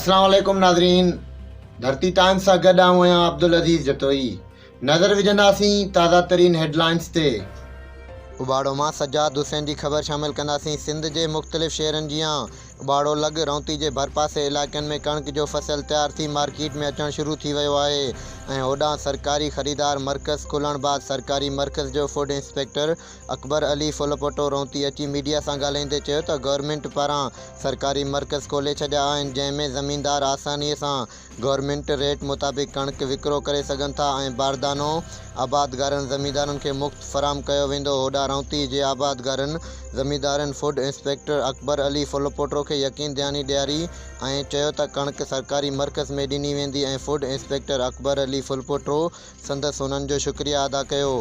السلام عليڪم ناظرين ڌرتي ٽائمز سان گڏ آئون آهيان عبدالعزيز جتوئي نظر وجهنداسين تازه ترين هيڊلائنز تي. اٻاڙو مان سجاد حسين جي خبر شامل ڪنداسين سنڌ جي مختلف شهرن جيان اٻاڙو لڳ رونتي جي ڀرپاسي علائقن ۾ ڪڻڪ جو فصل تيار ٿي مارڪيٽ ۾ اچڻ شروع ٿي ويو آهي ۽ هوڏانهن سرڪاري خريدار مرڪز کلڻ بعد سرڪاري مرڪز جو فوڊ انسپيڪٽر اڪبر علي ڦلپوٽو رونتي اچي ميڊيا سان ڳالهائيندي چيو ته گورنمينٽ پاران سرڪاري مرڪز کولي ڇڏيا آهن جنهن ۾ زميندار آساني سان گورنمينٽ ريٽ مطابق ڪڻڪ وڪرو ڪري سگهن ٿا ۽ باردانو آبادگارن زميندارن کي مفت فراهم ڪيو ويندو هوڏانهن رونتي جي آبادگارن زميندارن فوڊ انسپيڪٽر اڪبر علي ڦلپوٽو کي يقين دهاني ڏياري ۽ چيو ته ڪڻڪ سرڪاري مرڪز ۾ ڏني ويندي ۽ فوڊ انسپيڪٽر اڪبر علي ڦلپوٽو سندس انهن جو شڪريه ادا ڪيو.